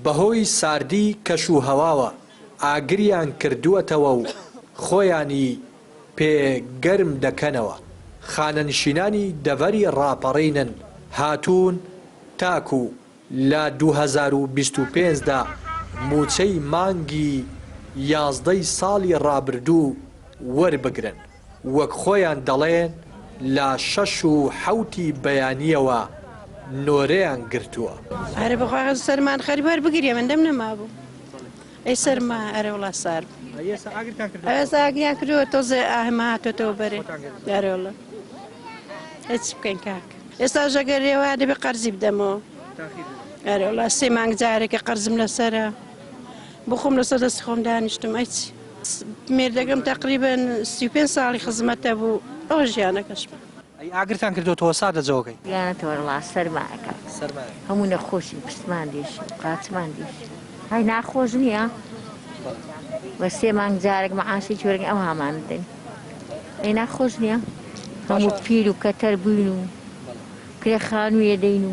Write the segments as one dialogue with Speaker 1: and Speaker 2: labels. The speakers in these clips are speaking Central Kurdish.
Speaker 1: بەهۆی ساردی کەش و هەواوە ئاگریان کردووەتەوە و خۆیانی پێ گەرم دەکەنەوە، خانەنشینانی دەڤەری ڕاپەڕینن هاتوون تاکو لە 2025 دا مووچەی مانگی یازدەی ساڵی ڕابردوو وەربگرن، وەک خۆیان دەڵێن لە شەش و حەوتی بەیانییەوە نۆرەیان گرتووە.
Speaker 2: ئەرێ بەخوا سەرمان خەریب هەر بگریێ من دەم نەمابوو ئەی سەرما ئەرێ وڵا سارد
Speaker 3: ئێستا ئاگرتان کردووە؟
Speaker 2: ئێستا ئاگریان کردووە تۆزێ ئاهمە هاتۆتەوە بەرێ ئەرێ وڵا ئەی چ بکەین کاک ئێستا ژەگەر رێوە دەبێ قەرزی بدەمەوە ئەرێ وڵا سێ مانگ جارێکە قەرزم لەسەرە بۆ خۆم لەسەر دەستی خۆم دانیشتم ئەی چی مێردەکەم تەقریبەن 35 ساڵی خزمەتە بوو ئەوە ژیانەکەشمە.
Speaker 3: ئەی ئاگرتان کردۆتەوە ساردە جەوەکەی.
Speaker 4: گیانت وەڵا سەرما ئەکات هەموو نەخۆشین پشتمان دێشێ قاچمان دێشێ هەی ناخۆش نییە بە سێ مانگ جارێک مەعاشێکی وەرگن ئەوهامان بدەن ئەی ناخۆش نییە هەموو پیر و کەتەر بووین و کرێ خانوویە دەین و.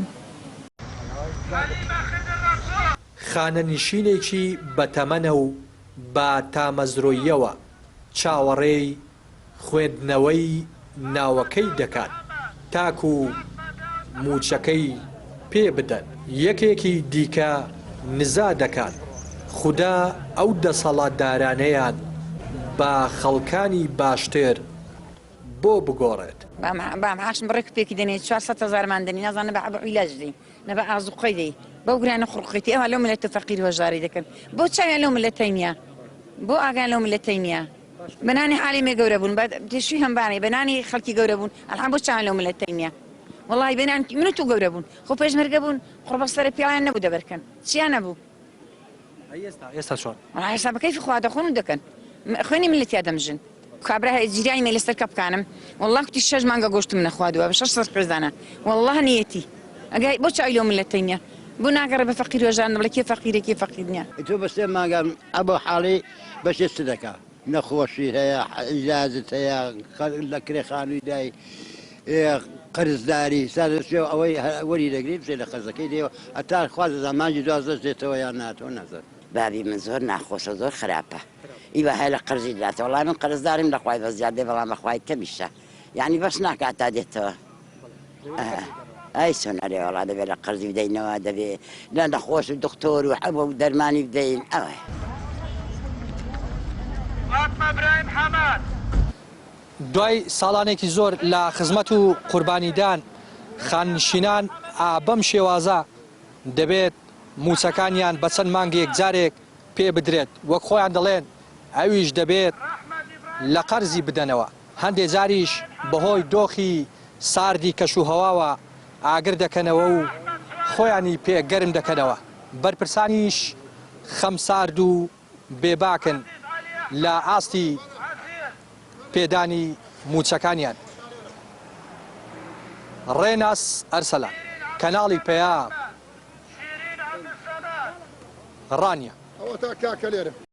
Speaker 1: خانەنشینێکی بەتەمەنە و بە تامەزرۆییەوە چاوەڕێی خوێندنەوەی ناوەکەی دەکات تاکو مووچەکەی پێ بدەن. یەکێکی دیکە نزا دەکات خودا ئەو دەسەڵاتدارانەیان بە خەڵکانی باشتر بۆ بگۆڕێت.
Speaker 5: با معاشم بڕێک پێکی دەنێ 400 هەزارمان دەنی نازانم بە عەب عیلاج دەین نە بە ئازوقەی دەی بەو گرانە خڕقێتی ئەوان لەو ملەتە فەقیر هەژاری دەکەن بۆ چاویان لەو ملەتەی نییە بۆ ئاگایان لەو ملەتەی نییە بە نانی حالی مێ گەورە بوون بە تێشوی هەمبانەی بە نانی خەڵکی گەورە بوون ئەلحان بۆ چاویان لەو ملەتەی نییە وەڵی بە نان من و تو گەورە بوون خۆ پێشمەرگە بوون قوڕبەسەرە پیاویان نەبوو دەبەرکەن چیان نەبوو
Speaker 3: ئێستا ئێستا چۆن؟
Speaker 5: وەڵا ئێستا بە کەیفی خوا دەخۆن و دەکەن خوێنی ملەتیا دەمژن کابرا هەیە جیرانی مێ لەسەر کەپکانم وەڵا کوتی شەش مانگە گۆشتم نەخوادووە بە 600 خێزانە وەڵا نیەتی ئەگەر بۆ چاوی لەو ملەتەی نیە بۆ ناگەڕێ بە فەقیر هەژار بڵێ کێ فەقیرە کێ فەقیر نیە.
Speaker 6: تۆ بە سێ مانگە ئەبۆ حاڵی بەشێ چ دەکا نەخۆشی هەیە عیلاجت هەیە لە کرێ خانووی دای قەرزداری سا دەچێ ئەوەی وەری دەگری بچێ لە قەرزەکەی دێەوە هەتا خوا دەزان مانگی دوازدەش دێتەوە یان ناتەوە نازانم.
Speaker 7: بابی من زۆر ناخۆشە زۆر خراپە ئیوە هەیە لە قەرزی دراتەوە وەڵای من قەرزداریم لە خوای بەس زیاد بێ بەڵام بە خوای کەمیشە یانی بەس ناکات تا دێتەوە ئەی چۆن ئەرێ وەڵا دەبێ لە قەرزی بدەینەوە دەبێ لە نەخۆش و دکتۆر و حەبە و دەرمانی بدەین ئەوە.
Speaker 3: دوای ساڵانێکی زۆر لە خزمەت و قوربانیدان خاننشینان ئا بەم شێوازە دەبێت مووچەکانیان بە چەند مانگێک جارێک پێ بدرێت، وەک خۆیان دەڵێن ئەویش دەبێت لە قەرزی بدەنەوە، هەندێ جاریش بەهۆی دۆخی ساردی کەشوهەواوە ئاگر دەکەنەوە و خۆیانی پێ گەرم دەکەنەوە، بەرپرسانیش خەمسارد و بێباکن لە ئاستی پێدانی مووچەکانیان. ڕێناس ئەرسەلان، کەناڵی پەیام، ڕانیە.
Speaker 8: ئەوەتا کاکە لێرە.